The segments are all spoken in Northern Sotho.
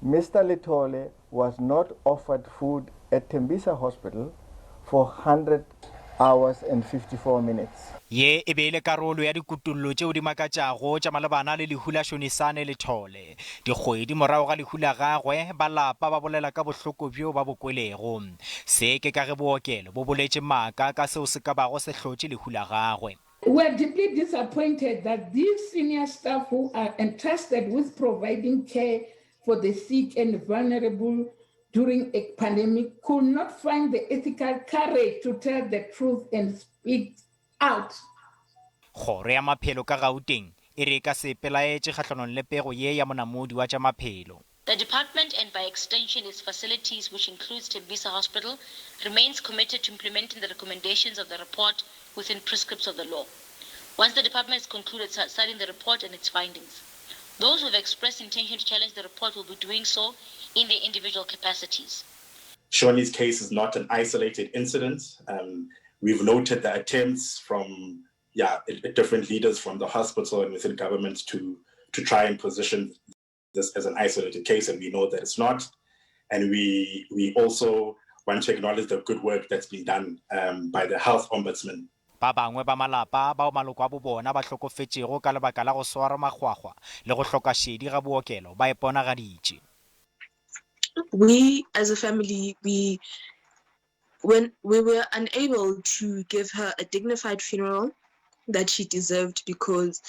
Mr Lethole was not offered food at Tembisa Hospital for 100 hours and 54 minutes. Ye e be e le karolo ya dikutollo tšeo di makatšago tša malebana le lehu la Shonisani Lethole. Dikgwedi morago ga lehu la gagwe, ba lapa ba bolela ka bohloko bjo ba bo kwelego. Se ke ka ge bookelo bo boletše maaka ka seo se ka bago se hlotše lehu la gagwe. We are deeply disappointed that these senior staff who are entrusted with providing care for the sick and vulnerable during a pandemic could not find the ethical courage to tell the truth and speak out. Kgoro ya Maphelo ka Gauteng e re e ka se ipelaetše kgahlanong le pego ye ya monamodi wa tša maphelo. The department and by extension its facilities which includes Tembisa Hospital remains committed to implementing the recommendations of the report within prescripts of the law. Once the department has concluded studying the report and its findings, those who have expressed intention to challenge the report will be doing so in their individual capacities. Shoni's case is not an isolated incident. Um, we've noted the attempts from yeah, different leaders from the hospital and within government to, to try and position this as an isolated case, and we know that it's not. And we, we also want to acknowledge the good work that's been done um, by the health ombudsman. Ba bangwe ba malapa bao maloko a bo bona ba hlokofetšego ka lebaka la go swarwa makgwakgwa le go hloka šedi ga bookelo ba iponagaditše. We as a family, we when we were unable to give her a dignified funeral that she deserved because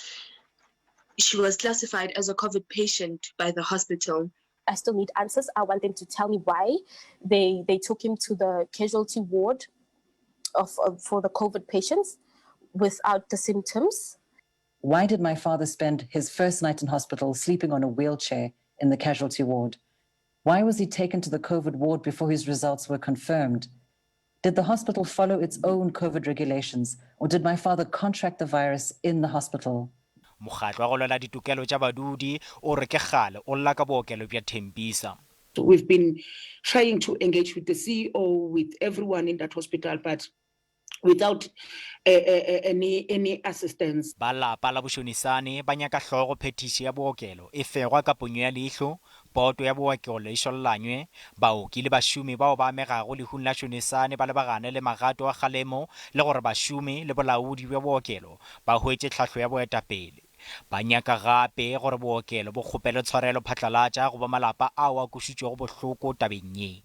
she was classified as a COVID patient by the hospital. I still need answers. I want them to tell me why they, they took him to the casualty ward of, of for the COVID patients without the symptoms. Why did my father spend his first night in hospital sleeping on a wheelchair in the casualty ward? Why was he taken to the COVID ward before his results were confirmed? Did the hospital follow its own COVID regulations, or did my father contract the virus in the hospital? Mokgatlo wa go lwela ditokelo tša badudi o re ke kgale o lla ka bookelo bja Tembisa. We've been trying to engage with the CEO, with everyone in that hospital, but without uh, uh, any, any assistance. Ba lapa la Bošonisane ba nyaka hlogo phethiši ya bookelo e fegwa ka ponyo ya leihlo, poto ya bookelo e šollanywe, baoki le bašomi bao ba amegago lehung la Shonisane ba lebagane le magato a kgalemo le gore bašomi le bolaodi bja bookelo ba hwetše tlhahlo ya boetapele. Ba nyaka gape gore bookelo bo kgopele tshwarelo phatlalatša go ba malapa ao a kwešitšwego bohloko tabeng ye.